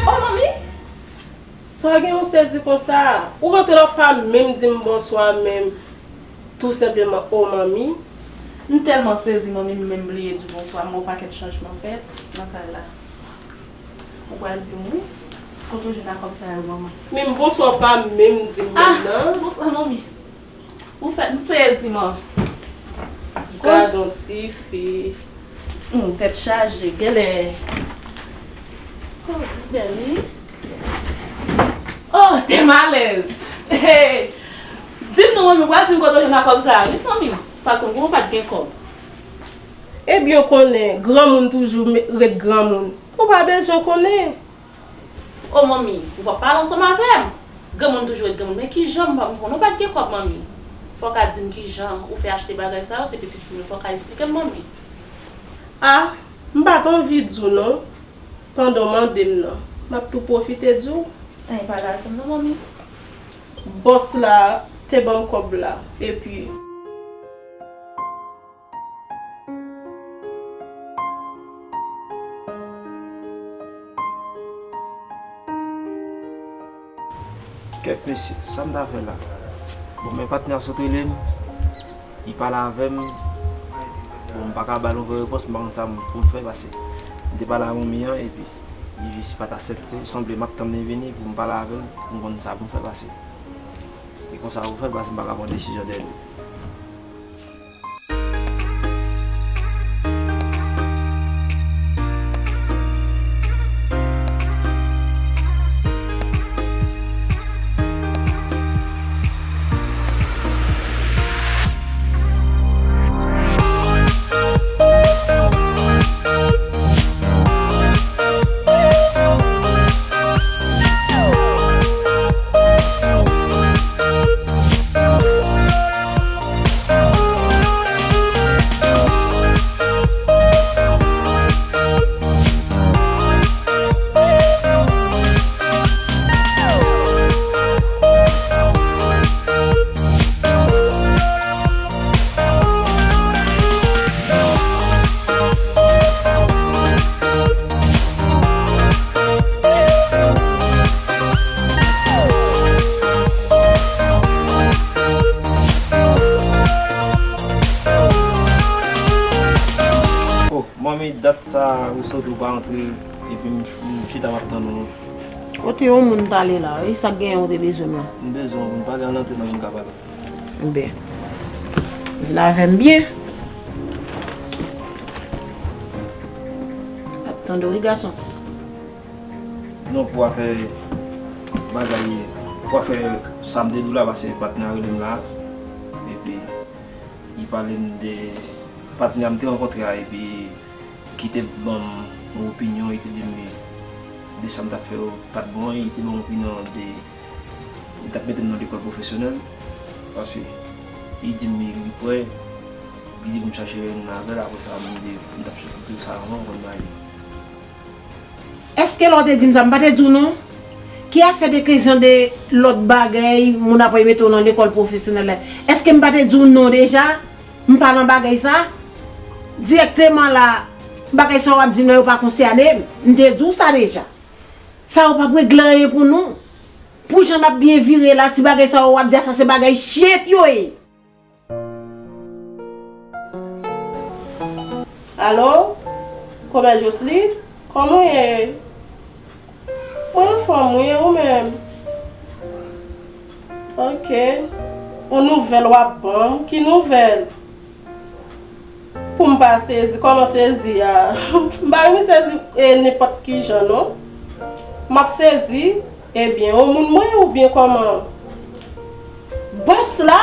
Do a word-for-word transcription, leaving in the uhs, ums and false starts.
Oh, manmi! Sa gen yon sezi konsa? Ou rantre la, w pa menm di m bonswa menm. Tou senpleman, oh, manmi. M tèlman sezi, manmi, m menm bliye di w bonswa. M wè yon pakèt chanjman fèt nan kay la. Ou pral di m wi. Kote w jwenn a kòb sa yo, manman? Menm bonswa w pa menm di m menm nan. Ah, bonswa, manmi. Ou fè m sezi, man. Gadon tifi. Hmm, tèt chaje, genlè. Oh, bèl, wi. Oh, tèm alèz. Hey. Di m non, manmi, ou pral di m kote w jwenn a kòb sa a, wi, manmi. Paske m konprann w pa t gen kòb. Ebyen, w konnen, granmoun toujou me-, ret granmoun. Ou pa bezwen konnen. O manmi, ou p ap pale ansanm avè m. Granmoun toujou ret granmoun. Men kijan m pa, m konnen w pa t gen kòb, manmi. Fò w ka di m kijan ou fè achte bagay sa yo, se pitit fi m yo, fò w ka esplike m, manmi. A, m pa t anvi di w non, pandan w mande m nan. M ap tou pwofite di w. Anyen pa lajan m non, manmi. Bòs la te ban m kòb la, epi. Kèt mesye, sa m ta fè la? Bon, men patnè a sot rele m, li pale avè m. Bon, m pa ka ba l yon vrè repons, m pa konn sa m, pou m fè, paske m te pale a manmi an, epi li jis pa t aksepte. Sanble m ap tann li vini pou m pale avè l, pou m konn sa pou m fè, paske e konsa pou fè, paske m pa ka pran desizyon dèyè li. Oh, manmi, dat sa ou soti ou pa antre, epi m, m chita m ap tann ou. Kote yon moun t ale la, e sa k genyen ou te bezwen m lan? M bezwen w, m pale an antre nan moun ka pale. Enben, di l avè m byen. Ap tande w wi, gason. Non, pou afè bagay, pou afè sa m te di w la, paske patnè a rele m la, epi li pale m de patnè a m te rankontre a, epi ki te ban m yon opinyon, li te di m de sa m t ap fè yo pa t bon, li te ban m opinyon de, li t ap mete m nan lekòl pwofesyonèl, paske li di m li, li prè Li di pou m chache reyinyon avè l, apre sa, m di, m t ap chache tout sa anvan m konn bagay. Èske lè w te di m sa, m pa te di w non? Ki afè de kesyon de lòt bagay, moun ap mete w nan lekòl pwofesyonèl la? Èske m pa te di w non deja? M pa nan bagay sa? Dirèkteman la, bagay sa w ap di m nan yo pa konsène m. M te di w sa deja. Sa yo p ap regle anyen pou nou. Pou jan n ap byen vire la, ti bagay sa yo w ap di a, sa se bagay shit yo ye. Alo? Kòmè Jocelyne? Kòman w ye? Mwen anfòm wi, e ou menm? Ok. Yon nouvèl w ap ban m? Ki nouvèl? Pou m pa sezi, kòman sezi a? M pa renmen sezi e nenpòt ki jan non. M ap sezi, ebyen, yon moun mwen ye oubyen kòman? Bòs la?